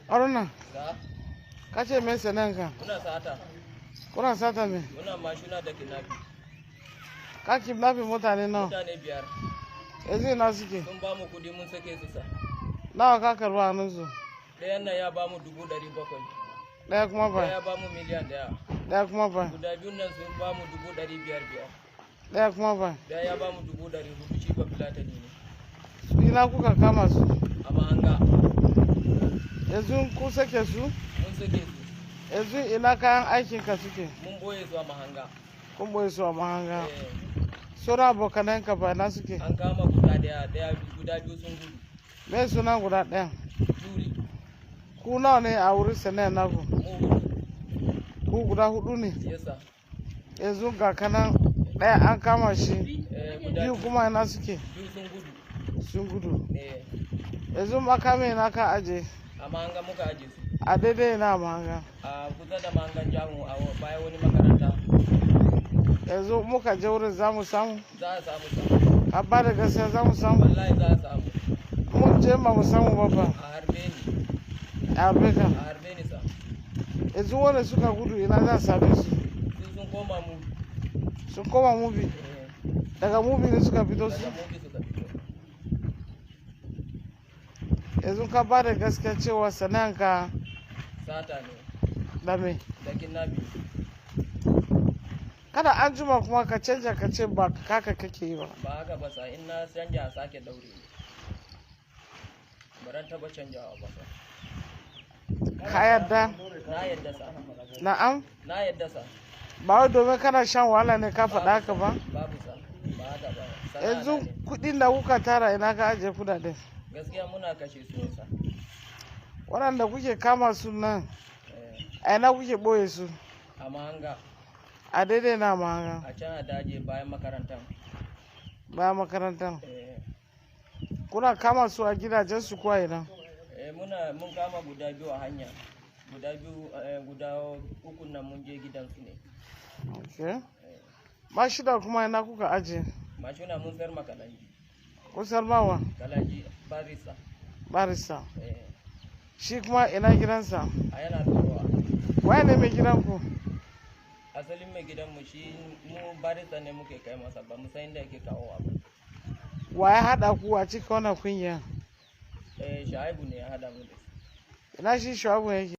Haruna, Sa, ka ce me sana'anka? Muna sata. Kuna sata me? Muna mashina da kidnapping. Ka kidnapping mutane nawa? Mutane 5. Yanzu ina suke? Sun ba mu kudi, mun sake su, sa. Nawa ka karba a hannunsu? Ɗayan nan ya ba mu 700,000. Ɗaya kuma Ɗaya fa? ya ba mu miliyan 1. Ɗaya kuma fa? Guda biyun nan sun ba mu 500,000 5. Ɗaya kuma fa? Ɗaya ya ba mu 400,000, shi Bafulatani ne. Ina kuka kama su? A Mahanga. Yanzu ku sake su? Mun sake su. Yanzu ina kayan aikinka suke? Mun boye su a Mahanga. Kun boye su a Mahanga. Eh. Sauran abokananka fa, ina suke? An kama guda ɗaya, ɗaya, guda biyu sun gudu. Me sunan guda ɗayan? Juri. Ku nawa ne a wurin sana'ar naku? Mu hudu. Ku guda hudu ne? Yes, sir. Yanzu ga kanan ɗaya an kama shi, Eh, guda biyu kuma ina suke? Biyu sun gudu. Sun gudu. Eh. Yanzu makami ina ka aje? A Mahanga muka aje su. A daidai ina Mahanga? A kusa da Mahangan Jamu, a bayan wani makaranta. Yanzu muka je wurin, za mu samu? Za a samu, sa. Ka ba da gaskiya, za mu samu? Wallahi za a samu. Mun je ba mu samu ba fa? A harbe ni. A harbe ka? A harbe ni, sa. Yanzu wanda suka gudu, ina za a same su? Su sun koma mu. Sun koma Mubi? Eh. Daga Mubi ne suka fito su? Daga Mubi suka fito. Yanzu ka ba da gaskiya cewa sana'anka Sata ne. da me? Da kidnapping. Kada an juma kuma ka canja ka ce ba haka kake yi ba. Ba haka ba, sa. In na canja, a sake daure ni. Baran taba canjawa ba, sa. Ka yarda? Na yadda, sa. Na'am? Na yadda, sa. Ba wai domin kana shan wahala ne ka faɗa haka ba? Babu, sa. Ba haka ba. Sana'a Yanzu na ne. kuɗin da kuka tara, ina ka ajiye kudaden? Gaskiya muna kashe su ne, sa. Waɗanda kuke kama su nan, Eh, a ina kuke ɓoye su? A Mahanga. A daidai na Mahanga? A can a daji bayan makarantar. Bayan makarantar? Eh. Kuna kama su a gidajen su ko a ina? Eh, mun kama guda biyu a hanya. Guda biyu, guda uku nan mun je gidansu ne. Okay. Mashina kuma, ina kuka ajiye? Mashina mun sayar ma Kalanji. Kun sayar mawa? Kalanji barista. Barista? Eh. Shi kuma ina gidansa? A yana Ɗorawa. Waye ne mai gidanku? Asalin mai gidanmu shi mu barista ne muke kai masa, ba mu san inda yake kawowa ba. Wa ya haɗa ku a cikin wannan kungiya? Eh, Shaibu ne ya hada mu da su. Ina shi Shu'abu yake?